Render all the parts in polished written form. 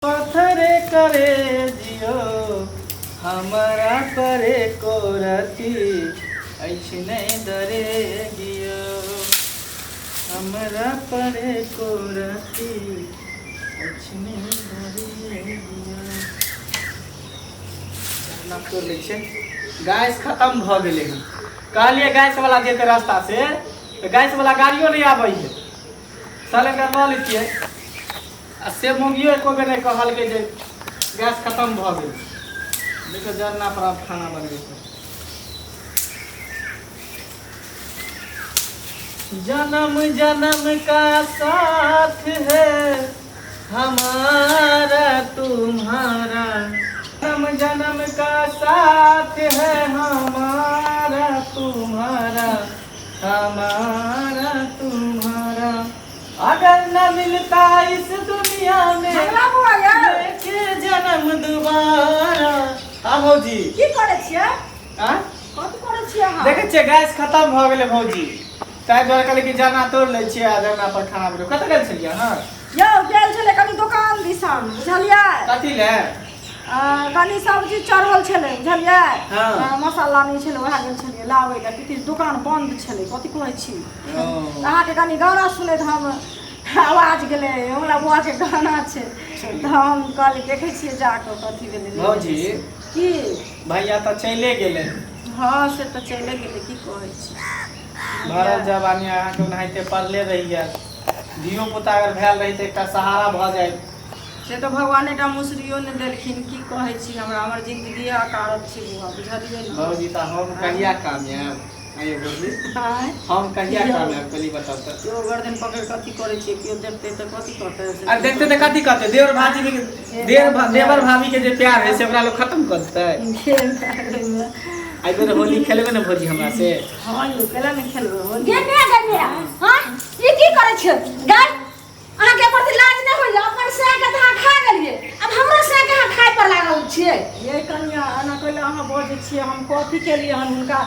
पत्थरे करे जियो हमरा परे को रति अछि नहि डरे गियो हमरा परे को रति अछि नहि डरे गियो। ना तोड़ लै छियै। गैस खतम भऽ गेलै हन। कहलियै गैस वाला जेतै रास्ता से तऽ गैस वाला गाड़ियो नहि आबै है। साले एकरा लऽ लैतियै आ से मौगियो एको बेर नहि कहलकै जे गैस खतम भऽ गेल। देखियौ जरना पर आब खाना बनबै छै। जन्म जन्म का साथ है हमारा तुम्हारा, जन्म जन्म का साथ है हमारा तुम्हारा, हमारा तुम्हारा, अगर न मिलता इस दुनिया में झगड़ा बौआ यौ। एक जन्म दोबारा। हाँ भौजी। की करै छियै? आँ? कथी करै छियै अहाँ? देखै छियै गैस खतम भऽ गेलै भौजी, ताहि दुआरे कहलियै कि जरना तोड़ि लै छियै आ जरना पर खाना बनेबै। कतऽ गेल छलियै अहाँ? यौ गेल छलै कनि दोकान दिसन, बुझलियै? कथी लए? कनि सब्जी चढ़ल छलै, बुझलियै? हाँ। मसाला नहि छलै, उएह गेल छलियै लाबै लए। किछु दोकान बन्द छलै। कथी कहै छी, अहाँके कनि गाना सुनैत हम आवाज गेलै हमरा बौआके गाना छै, तऽ हम कहलियै देखै छियै जाकऽ कथी भेलै। भौजी। की? भैया तऽ चलिए गेलै। हँ, से तऽ चलि गेलै, की कहै छी। भरल जवानी अहाँके ओनाहिते पड़ले रहि गेल। धियो पुता अगर भेल रही तऽ एकटा सहारा भऽ जाइत। से तऽ भगवान एकटा मुसरियो नहि देलखिन। की कहै छी, हमरा हमर जिन्दगी अकारत छै बौआ, बुझलियै ने? भौजी, तऽ हम कहिया कामयाब आइयो भौजी? आँय? हम कहिया कामयाब, पहले बताउ तऽ। केओ गर्दन पकड़ि कऽ अथी करै छियै, केओ देखतै तऽ कथी कहतै से? आ देखते तऽ कथी कहते? देवर भाजी के देवर देवर भाभी के जे प्यार है से ओकरा लोग खत्म कर देतै? एहि बेर होली खेलबै ने भौजी हमरा से? हँ यौ, केला नहि खेलबै होली? गे गे गे गे, हाँ, ई की करै छियै गाय? अहाँके प्रति लाज नहि होइए? अपन सएह के तऽ अहाँ खा गेलियै, आब हमरो सएह के अहाँ खाय पर लागल छियै। ये कनिया, एना कैले अहाँ बजै छियै? हम कथी केलियै हन हुनका?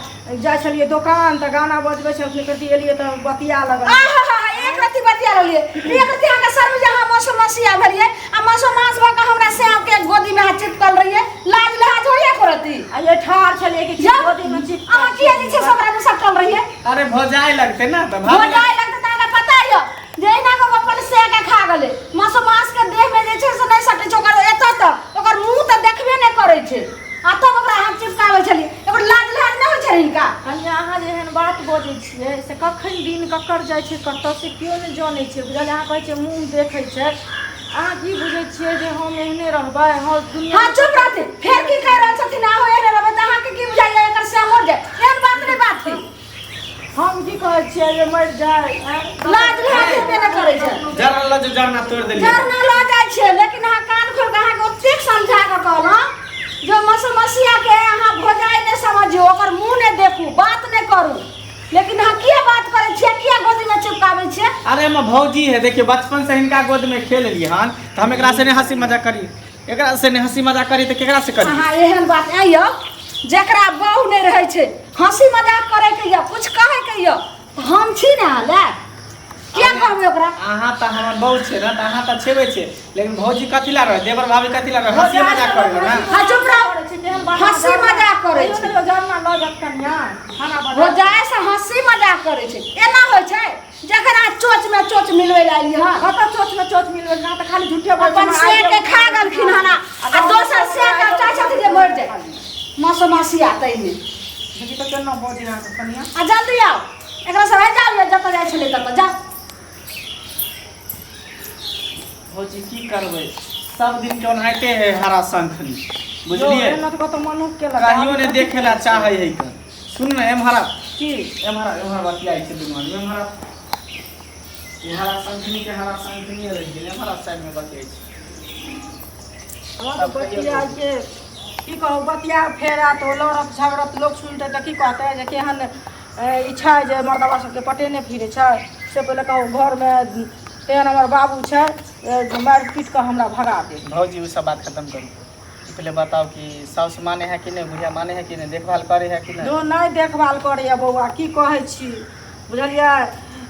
जाइ छलियै दोकान तऽ गाना बजबै छलखिन, कथी एलियै तऽ बतिया लगल। आहा, एक रत्ती बतिया लगलियै, एक रत्ती अहाँके शर्म जे अहाँ मौसम मसिया भेलियै आ मौसम मास भऽ कऽ हमरा सएह के गोदीमे अहाँ चिपकल रहियै? लाज लिहाज होइए एको रत्ती? आ ये ठाढ़ छलियै कि गोदीमे चिपकल? अहाँ किया जे छै से ओकरा सटल रहियै? अरे भौजाइ लगतै ने तऽ भाभी। भौजाइ लगतै तऽ अहाँके पता यऽ जे एहिना कऽ अपन सए के खा गेलै। मासो मास के देह में जे छै से नहि सटै छै ओकर एतऽ तक, ओकर मुंह तऽ देखबे नहि करै छै आ तब ओकरा अहाँ चिपकाबै छलियै। एकर लाज लिहाज नहि होइ छै हिनका? कनिया, अहाँ जे एहन बात बजै छियै से कखन दिन ककर जाइ छै कतऽ से केओ नहि जनै छै, बुझलियै? अहाँ कहै छियै मुँह देखै छै, अहाँ की बुझै छियै जे हम एहने रहबै? हँ दुनिया। हँ, चुप रहथिन। फेर की कहि रहल छथिन? अहाँ एहने रहबै तऽ अहाँके की बुझाइया एकर सएह मरि जाय? एहन बात नहि बात है। हम की कहै छियै जे मरि जाय? लाज लिहाज हेबे नहि करै छै। जरना लऽ जो, जरना तोड़ि देलियै। जरना लऽ जाइ छियै, लेकिन अहाँ कान खोलि कऽ अहाँके ओतेक समझा कऽ कहलहुँ जो मसमसिया के अहाँ भौजाइ नहि समझियौ, ओकर मुँह नहि देखू, बात नहि करू, लेकिन अहाँ किया बात करै छियै? किया गोदीमे चिपकाबै छियै? अरे हम भौजी है, देखियौ बचपन से हिनका गोद में खेल एलियै हन तऽ हम एकरा से नहि हंसी मजाक करी, एकरा से नहि हंसी मजाक करी तऽ केकरा से करी? अहाँ एहन बात आइ यौ, जकरा बहु नहि रहै छै हंसी मजाक करैके यऽ, कुछ कहैके यऽ तऽ हम छी ने अहाँ लए। किया कहबै ओकरा? अहाँ तऽ हमर बहू छै ने, तऽ अहाँ तऽ छेबे छै, लेकिन भौजी कथी ला रहै, देवर भाभी कथी ला रहै? हंसी मजाक करै ने। हाँ, चुप रहो। हंसी मजाक करै छै। जरना लऽ जात कनिया, खाना बना। हो जाए से हंसी मजाक करै छै। एना होइ छै जखन अहाँ चोच में चोच मिलबै लए एलियै हँ? कतऽ चोच में चोच मिलबै? अहाँ तऽ खाली झूठे बजै। अपन से के खा गेलखिन हन आ दोसर से के चाहै छथिन जे मरि जाय मासो मासी आ ताहिमे। देखी तऽ केना बजै अहाँके कनिया। आ जल्दी आउ, एकरा सब जाउ ये, जतऽ जाइ छलै ततऽ जाउ। भौजी, की करबै, सब दिन के ओनाहिते है हरा शंखनी, बुझलियै? एना तऽ कतऽ मनुख के लगा कहियो ने देखे ला चाहे है। कन सुन ने एम्हर आ। की? एम्हर आ, एम्हर बतियाइ छै दुनू आदमी। एम्हर आ। ई हरा शंखनी के हरा शंखनी रहि गेल। एम्हर आ, साइड में बतियाइ छै। हमरा तऽ बतिया के की कहू, बतिया फेर आयत ओ लड़त झगड़त, लोक सुनतै तऽ की कहतै जे केहन ई छै जे मर्दबा सबके पटेने फिरै छै। से पहिले कहू, घरमे तेहन हमर बाबू छै जे मारि पीट कऽ हमरा भगा देत। भौजी, ओ सब बात खतम करू। पहिले बताउ कि साउस माने है कि नहि, बुढ़िया माने है कि नहि, देखभाल करे है कि नहि? जो नहि देखभाल करैए बौआ, की कहै छी, बुझलियै?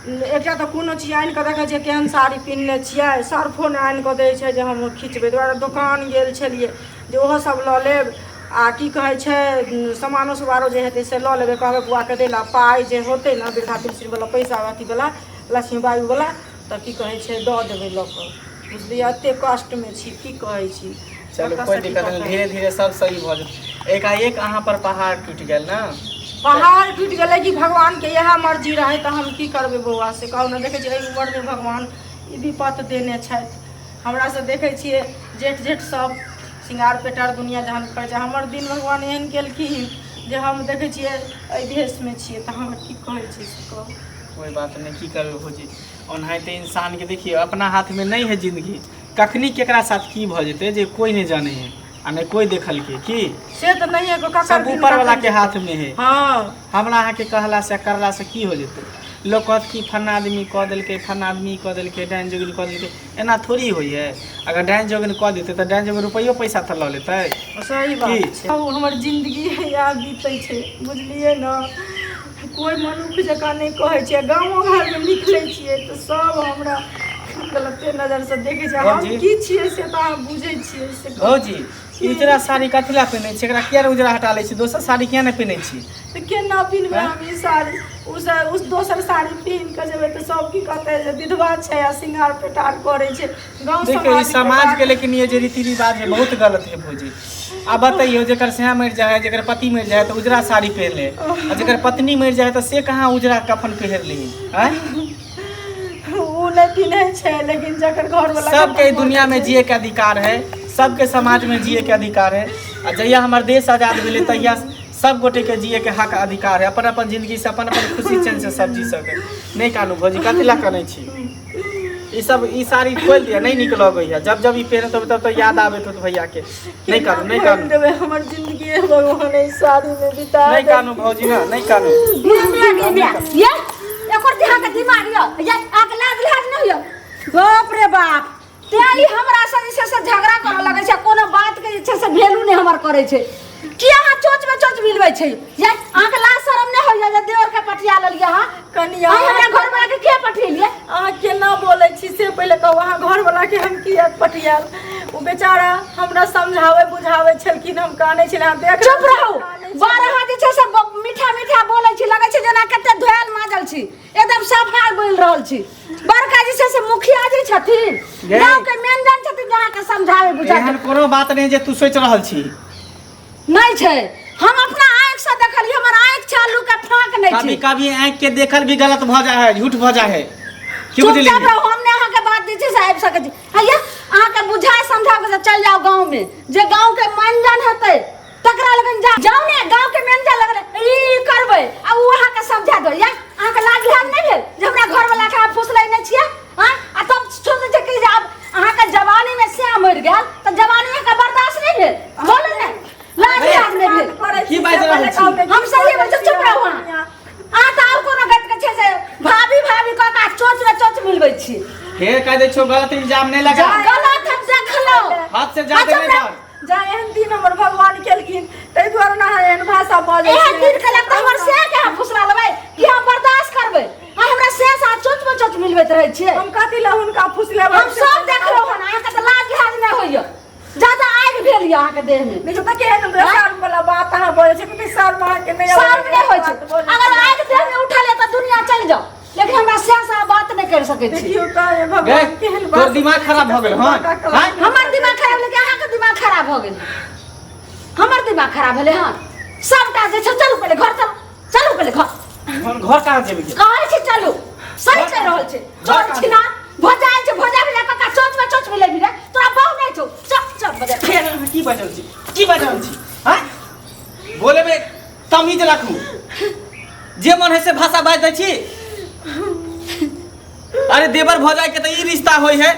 एकटा तऽ कोनो चीज आनि कऽ देखै छियै केहन साड़ी पिन्हने छियै, सर्फो नहि आनि कऽ दै छै जे हम खिचबै। दुआरे दोकान गेल छलियै जे ओहो सब लऽ लेब आ की कहै छै समानो सब आरो जे हेतै से लऽ लेबै। कहबै बौआके दै लए पाइ जे होतै ने वृद्धा पेंशनवला पैसा अथीवला लक्ष्मीबाईवला, तऽ की कहै छै दऽ देबै लऽ कऽ। बुझलियै, एते कष्टमे छी, की कहै छी। चलू कतऽसँ कोइ की दिक्कत नहि, कतऽ। धीरे धीरे सब सही भऽ जेतै। एकाएक अहाँ पर पहाड़ टूटि गेल ने। पहाड़ टूटि गेलै कि भगवानके इएह मर्जी रहै तऽ हम की करबै बौआ, से कहू ने। देखै छियै एहि उमरमे भगवान ई विपत्त देने छथि। हमरा से देखै छियै जेठ जेठ सब श्रृंगार पेटार दुनिया जहान करै छै, हमर दिन भगवान एहन केलखिन जे हम देखै छियै एहि भेषमे छियै। तऽ हम की कहै छी से कहू। कोइ बात नहि, की करबै भौजी, ओनाहिते इंसानके देखियौ अपना हाथमे नहि है जिंदगी, कखनी केकरा साथ की भऽ जेतै जे कोइ नहि जानै है आ नहि कोइ देखलकै की। से तऽ नहिए ककर सब दिन ऊपर वाला कखन के हाथ में है। हँ। हमरा अहाँके कहला से करला से की हो जेतै? लोक कहत कि फन्ना आदमी कऽ देलकै, फन्ना आदमी कऽ देलकै, डाइन जोगिन कऽ देलकै। एना थोड़ी होइ है। अगर डाइन जोगिन कऽ देतै तऽ डाइन जोगिन रुपैयो पैसा तऽ लऽ लेतै। सही की? बात छै। हमर जिंदगी इएह बीतै छै, बुझलियै ने। कोइ मनुख जकाँ नहि कहै छै। गामो घरमे निकलै छियै तऽ सब हमरा गलते नजरसँ देखै छै। हम भौजी। की छियै से तऽ अहाँ बुझै छियै से कहू। भौजी, ई उजरा साड़ी कथी लए पहिनै छी? एकरा किया नहि उजरा हटा लै छी? दोसर साड़ी किया नहि पहिनै छी? तऽ केना पिन्हबै आँय? हम ई साड़ी? उस दोसर साड़ी पहिन कऽ जेबै तऽ सब की कहतै जे विधवा छै आ श्रृंगार पेटार करै छै। गाँव देखियौ ई समाजके समाजके बात। लेकिन ये जे रीति रिवाज है बहुत गलत है भौजी। आ बतैयौ, जेकर सैया मरि जाइ है, जेकर पति मरि जाइ है तऽ उजरा साड़ी पहिर ले, आ जेकर पत्नी मरि जाइ है तऽ से कहाँ उजरा कफन पहिर ली? आँय? ओ नहि पिन्है छै, लेकिन जकर घरवला सबके खतम भऽ दुनिया जाइ में छै। जिए के अधिकार है, सबके समाज में जिए के अधिकार है। आ जहिया हमर देश आजाद भेलै तहिया सब गोटे के जिए के हक अधिकार है। अपन अपन जिंदगी से अपन अपन खुशी चैन से सब जी सके। नहि कानू भौजी, कथी लए कनै छी? ई सब ई साड़ी खोलि दिअ, नहि नीक लगै है। जब जब ई पहिरत तब तब तऽ याद आबैत होत भैया के। नहि केना कानू, नहि खोलि कानू, देबै? हमर जिंदगी भगवान एहि साड़ीमे बिता नहि कानू देलखिन। भौजी ने, नहि कानू। ये एकर जे अहाँके दिमाग यऽ, ये अहाँके लाज लिहाज नहि यऽ? बाप रे बाप, तें ई हमरा से जे छै से झगड़ा करऽ लगै छै। कोनो बात के जे छै से वैल्यू नहि हमर करै छै। की अहाँ चोच में चोच मिलबै छै? ये अहाँके लाज शरम नहि होइया जे देवर के पटिया लेलियै अहाँ? कनिया, अहाँ हमरा घर वाला के किया पठेलियै? अहाँ केना बोलै छी से पहिले कहू। अहाँ घरवलाके हम किया पटियाल? ओ बेचारा हमरा समझाबै बुझाबै छलखिन, हम कानै छलियै, अहाँ देख चुप रहल छी, रहू। कानै बड़ छलियै। अहाँ जे छै से मीठा मीठा बोलै छी, लगै छै जेना कते धोयल माजल छी, एकदम सफा बोलि रहल छी। बड़का जे छै से मुखिया जी छथिन, गे। गाँव के मेनजन छथिन, जे अहाँके समझाबै बुझाबै एहन कोनो बात नहि जे तू सोचि रहल छी। नहि छै। हम अपना आँखि से देखलियै, हमर आँखि छै अल्लू के फाँक नहि कभी छै। कभी आँखि के देखल भी गलत भऽ जाइ है, झूठ भऽ जाइ है। की बुझलिही? चुपचाप रहू, हम नहि अहाँके बात जे छै से आबि सकै छी। हैया अहाँके बुझाय समझा के चलि जाउ गाँव में, जे गाँव के मानजन हेतै तकरा लगन जा जाउ ने। गाँव के मानजन लगन ई करबै आ उ अहाँके समझा दो। या अहाँके लाज लिहाज नहि भेल जे हमरा घर वाला के अहाँ फुसलै नहि छियै? आँय, आ तब सोचै छै कि जे आब अहाँके जवानी में सएह मरि गेल तऽ जवानी अहाँके बर्दाश्त नहि भेल? बोलू ने, लाज लिहाज नहि भेल? करै की छी बाजि से रहल पहिले छी? कहू ने, हम की सही करै बच्चा, छी चुप रहू अहाँ। कनिया? अहाँ तऽ आओर कोनो गत के छै से भाभी भाभी कऽ कऽ चोच में चोच मिलबै छी। फेर कह दै छियौ, गलत इल्जाम नहि लगा। गलत हम देखलहुँ। हद से ज्यादा नहि बढ़। जा एहन दिन हमर भगवान केलखिन ताहि दुआरे ने अहाँ एहन भाषा बजै एहन छियै। दिन केलक तऽ हमर से के अहाँ फुसला लेबै कि हम बर्दाश्त करबै? आ हमरा से से अहाँ चोच में चोच मिलबैत रहै छियै। हम कथी लए हुनका फुसलेबै? हम सब देखलहुँ हन। अहाँके तऽ लाज लिहाज नहि होइए, ज्यादा आगि भेल यऽ अहाँके देह में। देखियौ तऽ केहन शर्म वाला बात अहाँ बजै छियै। कते शर्म अहाँके नहि अबैए? शर्म नहि होइ छै। बात बजै अगर छियै। आगि देह में उठल यऽ तऽ दुनिया चलि जाओ, लेकिन हमरा से से अहाँ बात नहि करि सकै छी। देखियौ तऽ हे गे, भगवान, केहन तोर बात दिमाग खराब भऽ गेल हन? आँय? हमर दिमाग खराब लेकिन अहाँके दिमाग खराब भऽ गेल। हमर दिमाग खराब भेलै हन सबटा जे छै। चलू पहिले घर, चलू, चलू पहिले घर। हम घर कहाँ जेबै गे? कहै छी चलू। सही कहि रहल छै। घर चोर कहाँ छिना भोजा आयल छै, भोजा भेला कका चोच में चोच मिले रे, तोरा बहु नहि छौ। चल चल बजा। फेर अहाँ की बाजल छी? की बाजल छी? आँय? बोले में तमीज राखू। जे मन है से भाषा बाजि दै छी। अरे देवर भौजाई के तऽ ई रिश्ता होइ है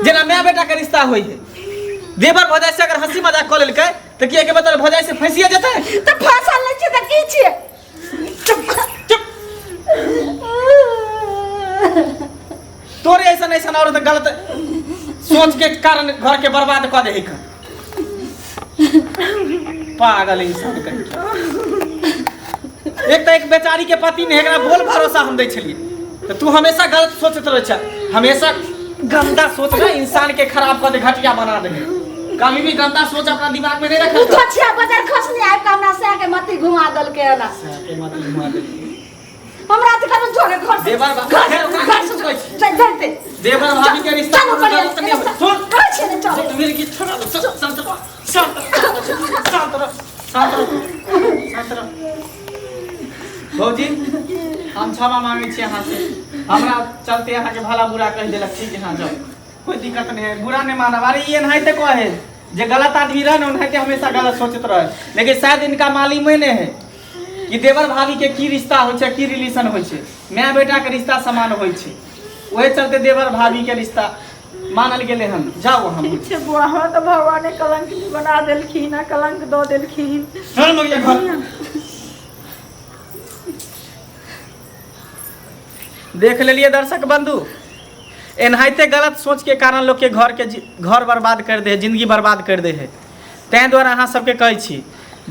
जेना माय बेटा के रिश्ता होइ है। देवर भौजाई से अगर हंसी मजाक कऽ लेलकै तऽ की एके मतलब भौजाई से फंसिए जेतै? तऽ फसल नहि छै तऽ की छियै? चुप चुप। तोरे ऐसन ऐसन औरत गलत सोच के कारण घर के बर्बाद कऽ दे है। पागल इंसान कहीं के। एक तऽ एक बेचारी के पति ने एकरा बोल भरोसा हम दै छलियै। तऽ तू हमेशा गलत सोचैत रहै छ हमेशा गंदा सोच ना इंसान के खराब कर दे घटिया बना दे कभी भी गंदा सोच अपना दिमाग में नहीं रखल उठो छिया बाजार खसने आबि कऽ हमरा सएह के मती घुमा देलकै हन के मत घुमा दे हमरा तऽ कतौ छोड़े घर से देवर बा- घर फेर ओकरा घर से की कहै छी? चल चलते देवर भाभी के रिश्ता चलू कोनो बढ़िया गलत नहीं होय। सुन कहै छियै ने चल सुन मेरी की छोड़ शांत रह शांत रह शांत रह शांत रह शांत रह भौजी हम क्षमा मांगे छी अहाँ से हमरा चलते अहाँके भला बुरा कहि देलक ठीक है हाँ जाओ कोई दिक्कत नहीं है बुरा नहीं मानब अरे ई एनाहिते कहे जे गलत आदमी रहे ना ओनाहिते हमेशा गलत सोचैत रहे लेकिन शायद इनका मालूमे नहीं है कि देवर भाभी के की रिश्ता होइ छै की रिलेशन होइ छै माय बेटा के रिश्ता समान होइ छै ओहे चलते देवर भाभी के रिश्ता मानल गेलै हन जाउ हम ठीक छै बौआ हमरा तऽ भगवाने कलंक बना देलखिन आ कलंक दऽ देलखिन चल मगिया घर देख लेलिए दर्शक बंधु एनाहिते गलत सोच के कारण लोग के घर के घर बर्बाद कर दे है जिंदगी बर्बाद कर दे है ताहि दुआरे अहाँ सबके कहै छी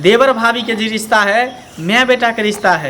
देवर भाभी के जे रिश्ता है माय बेटा के रिश्ता है।